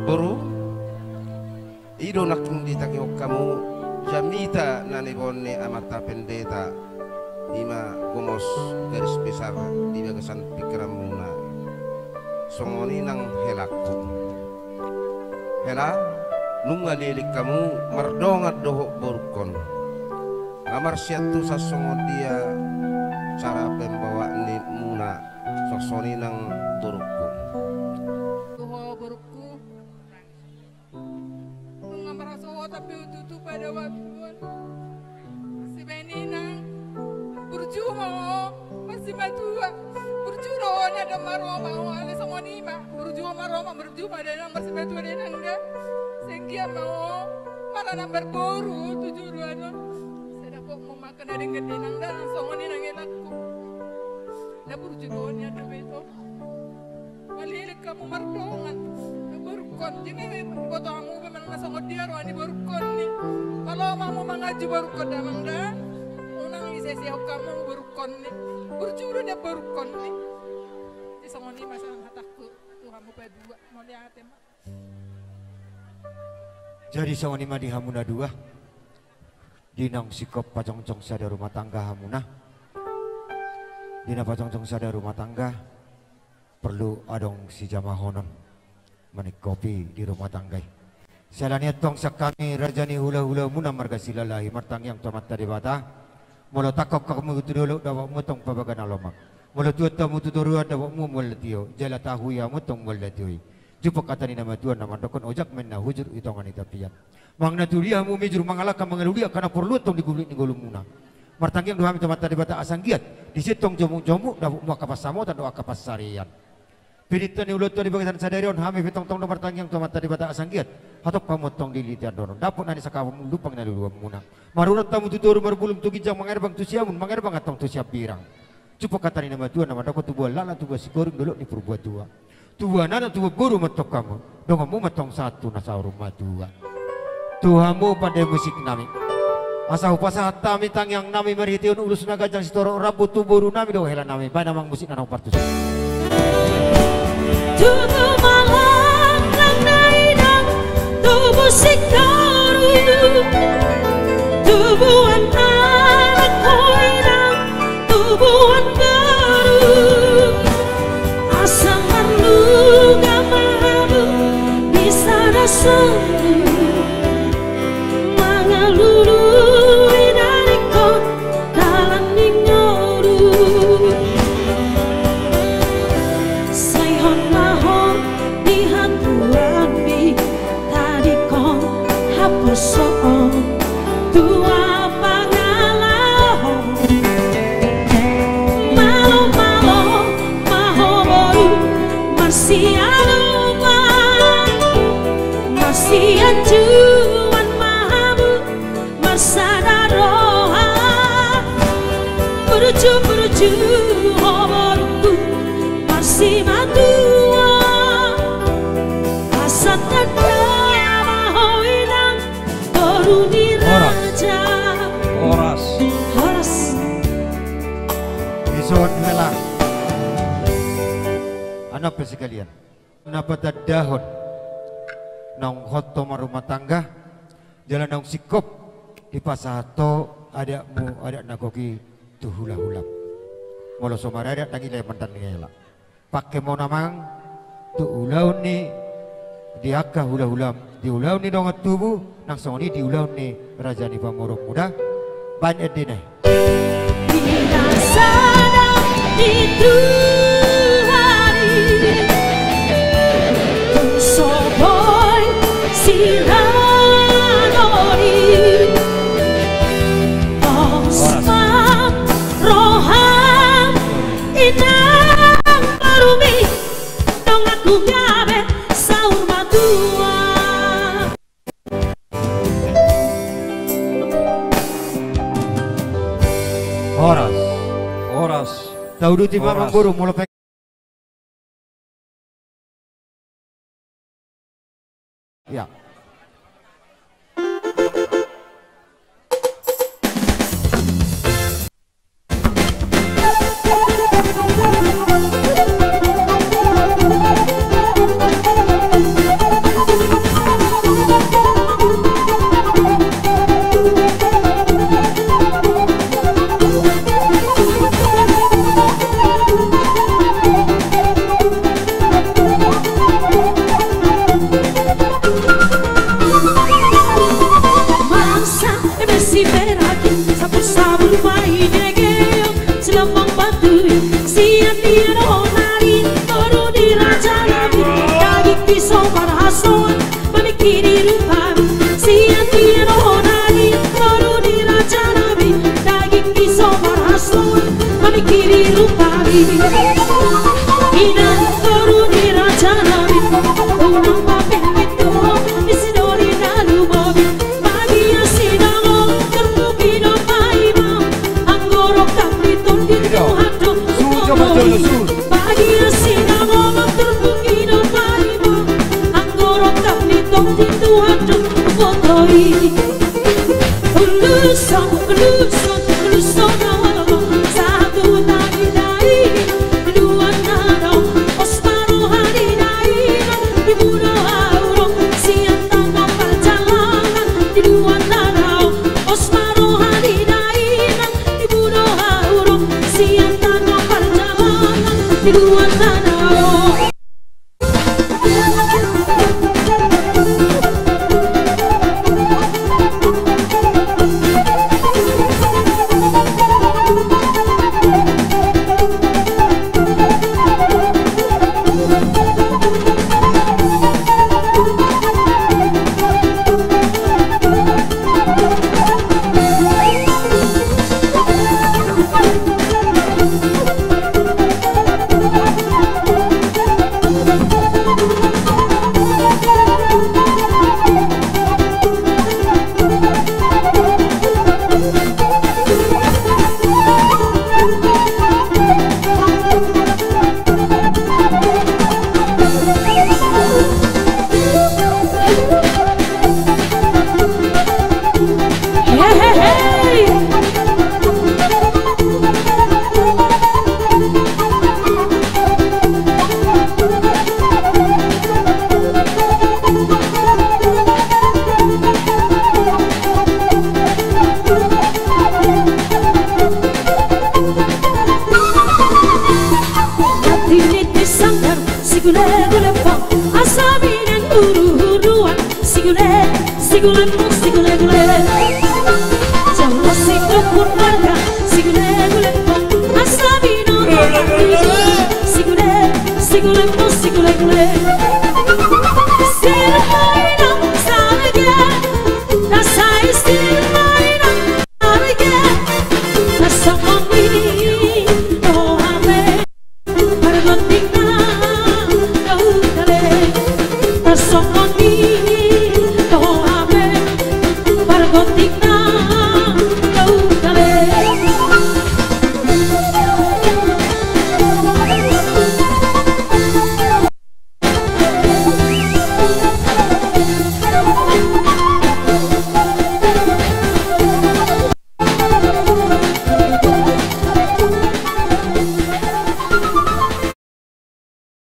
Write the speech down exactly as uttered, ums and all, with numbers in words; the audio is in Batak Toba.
Boru, i do nangkin ditangihon hamu jamita na nibaen ni amanta pendeta, i ma gomos garis besar di bagasan pingkiranmuna. Songon i nang helangku. Hela, nunga lilik hamu mardongan dohot borungkon. Nga marsiantusan songon dia cara pembawanmuna, songon i nang borungku. Tu ho borungku. Nunga marhasohotan pe ho tutu pada waktu on. Sibaen i nang, burju ma ho marsimatua. Burju do ho na dang marroha ho, alai songon i ma. Burju ho marroha, burju ma dainang marsimatua dainang da. Sai anggiat ma ho maranak marboru tu joloan on. Sai dapotmu ma angka na denggan dainang da, songon i nang helangku. Na burju do ho nian dope ito. Malilik hamu mardongan borungkon, jala diboto hamu pe manang na songon dia roha ni borungkon i. Malo ma hamu mangaji borungkon damang da. Unang disesehon hamu borungkon i. Burju do nian borungkon i. Jadi songon i ma sian hatangku tu hamu padua. Mauliate ma. Jadi songon i ma di hamu na dua. Di naung singkop pajongjong sada rumah tangga hamuna. Di na pajongjong sada rumah tangga, porlu adong sijamahonon maningkopi di rumah tangga i. Siala ni i antong sian hami raja ni hulahulamuna marga Silalahi martangiang tu Amanta Debata. Molo tangkok hamu tu dolok, dapotmu antong pabaga na lomak. Molo tuat hamu tu toruan, dapotmu mual na tio, jala tahui hamu antong mual na tio i. Jumpang hata ni na matua na mandokkon, ojak ma inna hujur i tonga ni tapian. Manang na tudia hamu mijur, mangalangka mangalualuhon angka na porlu antong di gulmit ni ngolumuna. Martangiang do hami tu Amanta Debata asa anggiat disi antong jomukjomuk dapotmu angka pansamotan dohot angka pansarian. Pinta ni ulaonta di bagasan sadari on, hami pe tongtong do martangiang tu Amanta Debata asa anggiat hatop hamu antong dililiti andohar on, dapot na nisahaphon lumbang na niluluanmuna. Marurat hamu tu toru, marbulung tu ginjang, mangerbang tu siamun, mangerbang antong tu siambirang. Jumpang hata ni na matua na mandokkon, tubuan laklak tubuan singkoru, dolok ni purbatua. Tubuan anak tubuan boru ma antong hamu, donganmu ma antong sahat tu na saur matua. Tu hamu pande musik nami, asa hupasahat hami tangiang nami marhitehon ulos na ganjang sitorop rambu tu boru nami dohot hela nami, baen amang musik na naung partusi. Tubu ma laklak na inang, tubu singkoru, tubuan anak ho inang, tubuan boru. Asa marnungga ma hamu di sada songon i, mangalului na ningkon dalan ni ngolu. Sai hona ho di hatuaon ni tadingkon haposoon tua pangalaho. Malomalo ma ho boru marsiadopan, marsianjuan ma hamu marsada roha. Burju burju ho borungku marsimatua, asa tanda ma ho inang boru ni raja. Horas. Horas. Dison hela. Anak pe sekalian. Na patandahon naung hot ho marrumah tangga, jala naung singkop dipasahat ho adatmu, adat na gok i tu hulahulam. Molo so maradat, ndang i leman dan ngela. Pangke ma on amang tu ulaon ni di angka hulahulam, di ulaon ni dongan tubu, nang songon i di ulaon ni raja ni pamoruonmu da. Baen endena i. Di na sada di Tuhan i, tung so boi sirang on i, pos ma roham inang borumi, donganku gabe saur matua. Horas. Horas. Tauduti ma amang boru molo pe. Ya. Marhasoan mamingkiri rupa, sian dia do ho nari toru ni raja nami. Dagingki so marhasoan mamingkiri rupa, inang toru ni raja nami. Unang papehe tu ho disi do di na lumobi. Bagia sinamot turpuk i do paima, anggo rongkap ni tondi Tuhan do. Bagia sinamot turpuk i do paima, anggo rongkap ni tondi Tuhan do. Foto i. Uluson, uluson, uluson, uluson, satu tadi dai. Di luat na dao, pos ma roha ni dainang, di huta do au ro, sian tano parjalanan. Di luat na dao, pos ma roha ni dainang, di huta do au ro, sian tano parjalanan. Di luat na dao. Sigule, sigule, sigule.